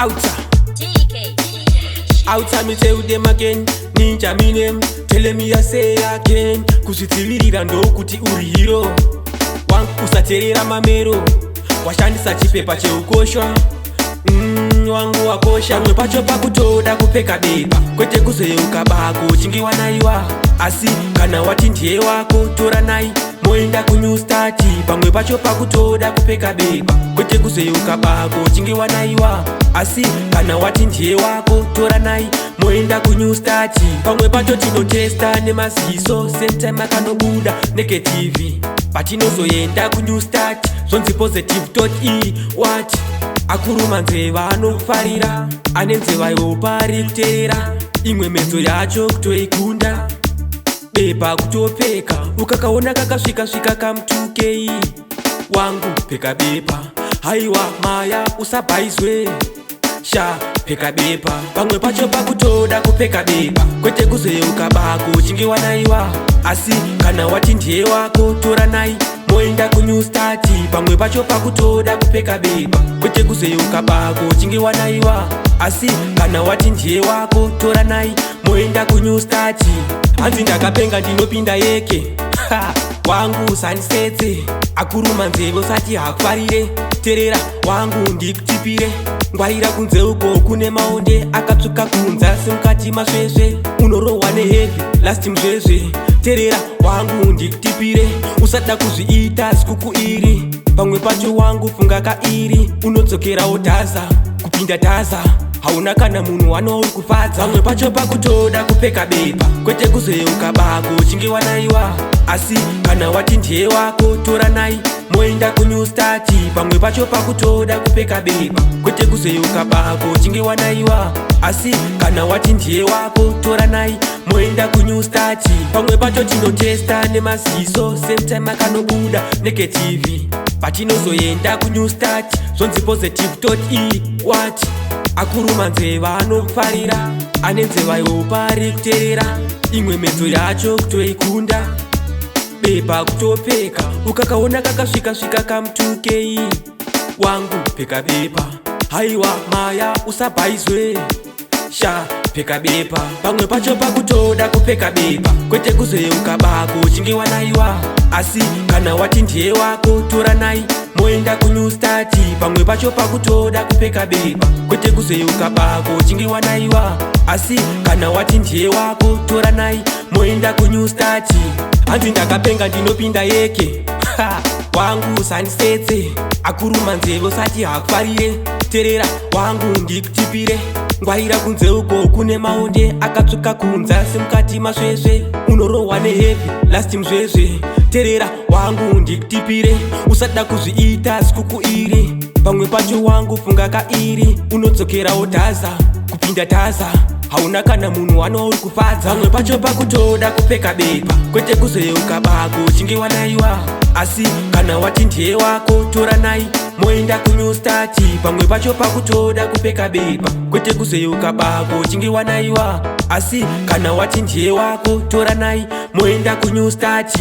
Outer. Outer me tell them again. Ninja me name. Tell me I say again. Kuzvidzivirira ndokuti uri hero. Wangu usateerera mamero. Washandisa chipepa cheukoshwa. Wangu wakosha. Pamwe pacho pakutoda kupfeka bepa, kwete kuzoyeuka bako uchinge wanaiwa. Asi kana wati ndiye wako, tora nai moenda kunew start. Pamwe pacho pakutoda kupfeka bepa, kwete kuzoyeuka bako uchinge wanaiwa. Asi kana wati ndiye wako, tora nai moenda kunew start. Pamwe pacho tinotesta nemaziso, same time akanobuda negative. Patinozoenda kunew start, zvonzi positive tot e what. Akuruma nzeva anofarira, ane nzeva yopa ari kuteerera. Imwe medzo yacho kutoikunda, bepa kutopfeka. Ukakaona kakasvika svika kamutukei, wangu pfeka bepa. Haiwa maya, usabhaizwe sha, pfeka bepa. Pamwe pacho pakutoda kupfeka bepa, kwete kuzoyeuka bako uchinge wanaiwa. Asi kana wati ndiye wako, tora nai moenda kunew start. Pamwe pacho pakutoda kupfeka bepa, kwete kuzoyeuka bako uchinge wanaiwa. Asi kana wati ndiye wako, tora nai moenda kunew start. Hanzi ndakapenga, ndinopinda yeke. Ha, wangu usandisetse. Akuruma nzeve usati hakufarire. Terera wangu, ndikutipire. Ngwarira kunze uko kune maonde akatsvuka kunze asi mukati masvesve. Unorohwa neheavy last mzvezve. Terera wangu, ndikutipire. Usada kuzviita sikuku iri. Pamwe pacho wangu funga kairi, unodzokerawo dhaza kupinda dhaza, hauna kana munhu anouri kufadza. Pamwe pacho pakutoda kupfeka bepa, kwete kuzoyeuka bako uchinge wanaiwa. Asi kana wati ndiye wako, tora nai moenda kunew start. Pamwe pacho pakutoda kupfeka bepa, kwete kuzoyeuka bako uchinge wanaiwa. Asi kana wati ndiye wako, tora nai moenda kunew start. Pamwe pacho tinotesta nemaziso, same time akanobuda negative. Patinozoenda kunew start, zvonzi positive tot e what. Akuruma nzeva anofarira, ane nzeva yopa ari kuteerera. Imwe medzo yacho kutoikunda, bepa kutopfeka. Ukakaona kakasvika svika kamutukei, wangu pfeka bepa. Haiwa maya, usabhaizwe sha, pfeka bepa. Pamwe pacho pakutoda kupfeka bepa, kwete kuzoyeuka bako uchinge wanaiwa. Asi kana wati ndiye wako, tora nai moenda kunew start. Pamwe pacho pakutoda kupfeka bepa, kwete kuzoyeuka bako uchinge wanaiwa. Asi kana wati ndiye wako, tora nai moenda kunew start. Hanzi ndakapenga, ndinopinda yeke. Ha, wangu usandisetse. Akuruma nzeve usati hakufarire. Terera wangu, ndikutipire. Ngwarira kunze uko kune maonde akatsvuka kunze asi mukati masvesve. Unorohwa neheavy last mzvezve. Terera wangu, ndikutipire. Usada kuzviita sikuku iri. Pamwe pacho wangu funga kairi, unodzokerawo dhaza kupinda dhaza, hauna kana munhu anouri kufadza. Pamwe pacho pakutoda kupfeka bepa, kwete kuzoyeuka bako uchinge wanaiwa. Asi kana wati ndiye wako, tora nai moenda kunew start. Pamwe pacho pakutoda kupfeka bepa, kwete kuzoyeuka bako uchinge wanaiwa. Asi kana wati ndiye wako, tora nai moenda kunew start.